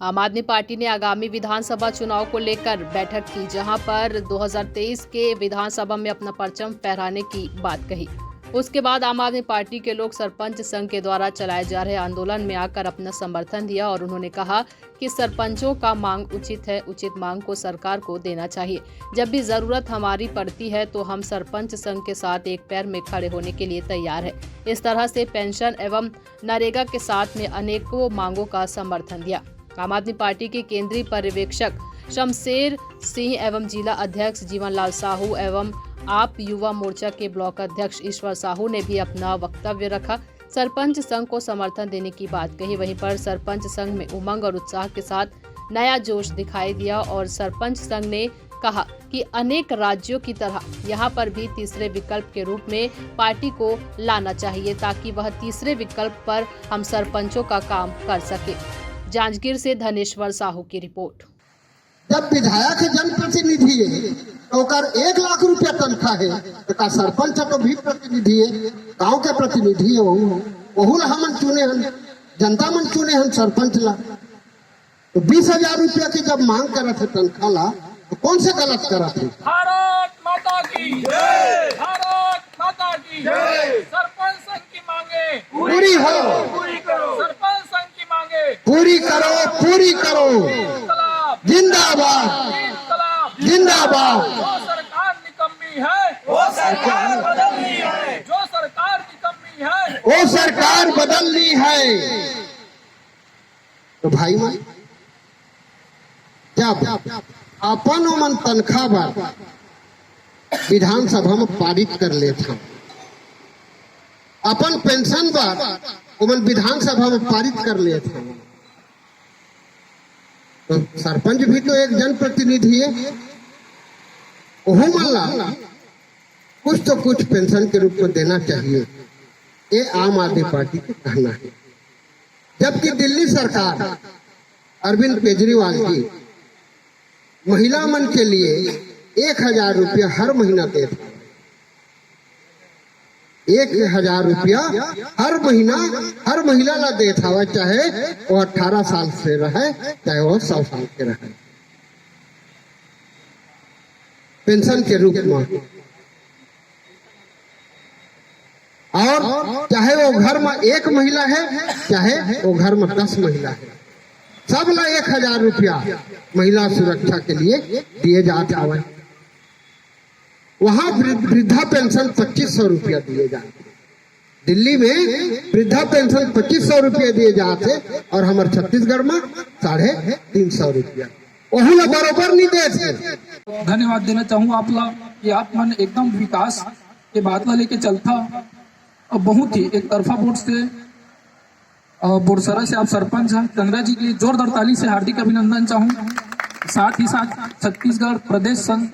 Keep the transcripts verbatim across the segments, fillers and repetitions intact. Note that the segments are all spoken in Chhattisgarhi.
आम आदमी पार्टी ने आगामी विधानसभा चुनाव को लेकर बैठक की, जहां पर दो हज़ार तेईस के विधानसभा में अपना परचम फहराने की बात कही। उसके बाद आम आदमी पार्टी के लोग सरपंच संघ के द्वारा चलाए जा रहे आंदोलन में आकर अपना समर्थन दिया और उन्होंने कहा कि सरपंचों का मांग उचित है, उचित मांग को सरकार को देना चाहिए। जब भी जरूरत हमारी पड़ती है तो हम सरपंच संघ के साथ एक पैर में खड़े होने के लिए तैयार है। इस तरह से पेंशन एवं नरेगा के साथ में अनेकों मांगों का समर्थन दिया। आम आदमी पार्टी के केंद्रीय पर्यवेक्षक शमशेर सिंह एवं जिला अध्यक्ष जीवनलाल साहू एवं आप युवा मोर्चा के ब्लॉक अध्यक्ष ईश्वर साहू ने भी अपना वक्तव्य रखा, सरपंच संघ को समर्थन देने की बात कही। वहीं पर सरपंच संघ में उमंग और उत्साह के साथ नया जोश दिखाई दिया और सरपंच संघ ने कहा कि अनेक राज्यों की तरह यहाँ पर भी तीसरे विकल्प के रूप में पार्टी को लाना चाहिए, ताकि वह तीसरे विकल्प पर हम सरपंचों का काम कर सके। जांजगीर से धनेश्वर साहू की रिपोर्ट। जब विधायक है, जनप्रतिनिधि है, तो ओकर एक लाख रुपया तनखा है, तो का सरपंच तो भी प्रतिनिधि है, गांव के प्रतिनिधि है, वहू वहू ला हमन चुने हन, जनता मन चुने हन सरपंच ला। तो बीस हजार रुपया के जब मांग करत है तनखा ला, तो कौन से गलत करत है? भारत माता की जय। भारत माता की जय। सरपंच संघ की मांगे पूरी हो। पूरी करो। सरपंच संघ की मांगे पूरी करो, पूरी करो। इनकलाब। जिंदाबाद। इनकलाब। जिंदाबाद। जो सरकार निकम्मी है, वो सरकार बदलनी है। जो सरकार निकम्मी है, वो सरकार बदलनी है। तो भाई मन, जब अपन ओमन तनखा बर विधानसभा में पारित कर लेत हन, अपन पेंशन बर ओमन विधानसभा में पारित कर लेत हन, तो सरपंच भी तो एक जनप्रतिनिधि है, ओहू मन ला कुछ तो कुछ पेंशन के रूप में देना चाहिए, ये आम आदमी पार्टी के कहना है। जबकि दिल्ली सरकार अरविंद केजरीवाल जी महिला मन के लिए एक हजार रुपया हर महीना देत हवय, एक हजार रुपया हर महीना, हर महिला ला देत हवय, चाहे वो अठारह साल से रहे, चाहे वो सौ साल के रहे, पेंशन के रूप में। और चाहे वो घर में एक महिला है, चाहे वो घर में दस महिला है, सब ला एक हजार रुपया महिला सुरक्षा के लिए दिए जात हवय। वहां वृद्ध- वृद्धा पेंशन पच्चीस सौ रुपया दिए जाते, दिल्ली में वृद्धा पेंशन पच्चीस सौ रुपया दिए जाते और हमारे छत्तीसगढ़ में साढ़े तीन सौ रुपया, वहू ला बरोबर नहीं देते। धन्यवाद देना चाहूँ आप ला कि आप मन एकदम विकास के बात ला लेके चलथा। अब बहुत ही एक तरफा वोट से, अ, बोरसरा से आप सरपंच हैं, चंद्रा जी के लिए जोरदार ताली से हार्दिक अभिनंदन चाहूँ। साथ ही साथ छत्तीसगढ़ प्रदेश संघ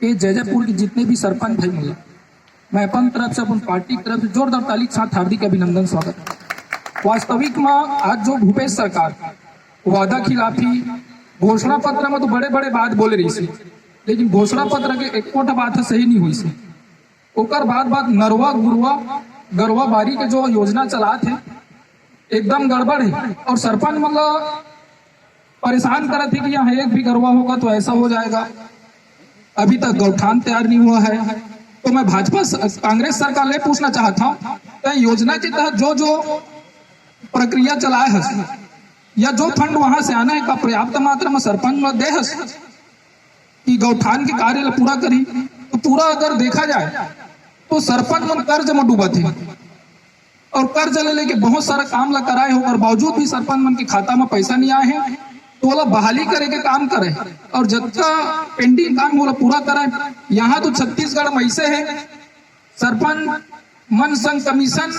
के जैजैपुर के जितने भी सरपंच भाई मिले, मैं अपन तरफ से, अपन पार्टी की तरफ से जोरदार ताली के साथ हार्दिक अभिनंदन, स्वागत। वास्तविक में आज जो भूपेश सरकार वादा खिलाफी, घोषणा पत्र में तो बड़े बड़े बात बोले रहिसे, लेकिन घोषणा पत्र के एको ठा बात ह सही नहीं होइसे। ओकर बाद बात नरवा गुरवा गरवा बारी के जो योजना चलात हे, एकदम गड़बड़ हे। और सरपंच मन ला परेशान करत हे कि यहाँ एक भी गरवा होगा तो ऐसा हो जाएगा। अभी तक गौठान तैयार नहीं हुआ है। तो मैं भाजपा स-, कांग्रेस सरकार ले पूछना चाहता हूँ, तय योजना के तहत जो जो प्रक्रिया चलाए हस या जो फंड वहां से आना है का पर्याप्त मात्रा में सरपंच मन दे हस कि गौठान के कार्य ला पूरा करी? तो पूरा अगर देखा जाए तो सरपंच मन कर्ज में डूबत हे और कर्ज ले लेके बहुत सारा काम ला कराए हे, ओकर बावजूद भी सरपंच मन के खाता में पैसा नहीं आए हे। तो ओला बहाली करे के काम करे और जतका पेंडिंग काम हे ओला पूरा करे। यहाँ तो छत्तीसगढ़ में ऐसे हे, सरपंच मन संग कमीशन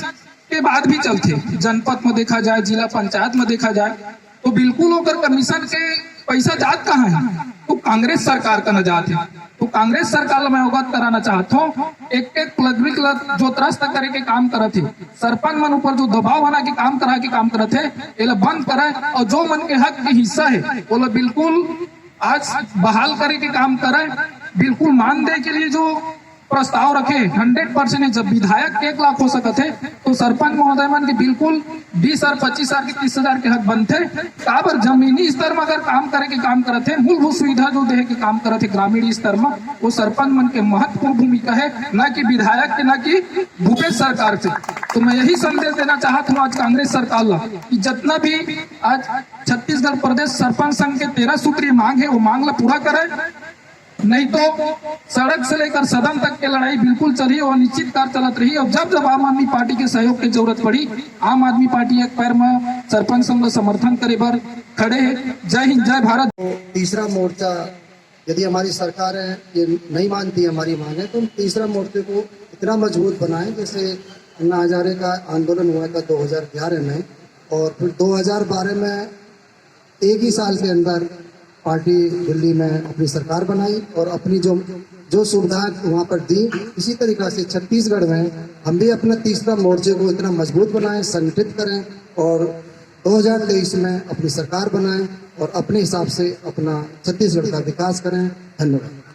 के बाद भी चलथे। जनपद में देखा जाए, जिला पंचायत में देखा जाए, तो बिल्कुल ओकर कमीशन के पैसा जात कहाँ हे? तो कांग्रेस सरकार कना जात हे। तो कांग्रेस सरकार ला मैं अवगत कराना चाहत हूँ, एक एक पब्लिक ला जो त्रस्त करे के काम करत हे, सरपंच मन ऊपर जो दबाव बना के काम करा के काम करत हे, एला बंद करे और जो मन के हक के हिस्सा हे, ओला बिल्कुल आज बहाल करे के काम करे, बिल्कुल मान दे के लिए जो प्रस्ताव रखे, हंड्रेड परसेंट है। जब विधायक के एक लाख हो सकत है, तो सरपंच महोदय मन के बिल्कुल बीस हजार, पच्चीस हजार के, तीस हजार के हक बनथे। काबर जमीनी स्तर में अगर काम करे के काम करत है, मूलभूत सुविधा जो देहे के काम करत है ग्रामीण स्तर में, वो सरपंच मन के महत्वपूर्ण भूमिका है, ना कि विधायक के, ना कि भूपेश सरकार से। तो मैं यही संदेश देना चाहत हूँ आज कांग्रेस सरकार ला कि जितना भी आज छत्तीसगढ़ प्रदेश सरपंच संघ के तेरह सूत्रीय मांग है, वो मांग ला पूरा करे, नहीं तो सड़क से लेकर सदन तक के लड़ाई बिल्कुल चली और निश्चित कार चलत रही। और जब जब आम आदमी पार्टी के सहयोग की जरूरत पड़ी, आम आदमी पार्टी एक पैर में सरपंच संघ ला समर्थन करे बर खड़े है। जय हिंद, जय भारत। तीसरा मोर्चा, यदि हमारी सरकार है ये नहीं मानती हमारी मांगे, तो हम तीसरा मोर्चे को इतना मजबूत बनाएं जैसे अन्ना हजारे का आंदोलन हुआ था दो हज़ार ग्यारह में, और फिर दो हज़ार बारह में एक ही साल के अंदर पार्टी दिल्ली में अपनी सरकार बनाई और अपनी जो जो सुविधा वहाँ पर दी, इसी तरीका से छत्तीसगढ़ में हम भी अपना तीसरा मोर्चे को इतना मजबूत बनाएं, संगठित करें और दो हज़ार तेईस में अपनी सरकार बनाएं और अपने हिसाब से अपना छत्तीसगढ़ का विकास करें। धन्यवाद।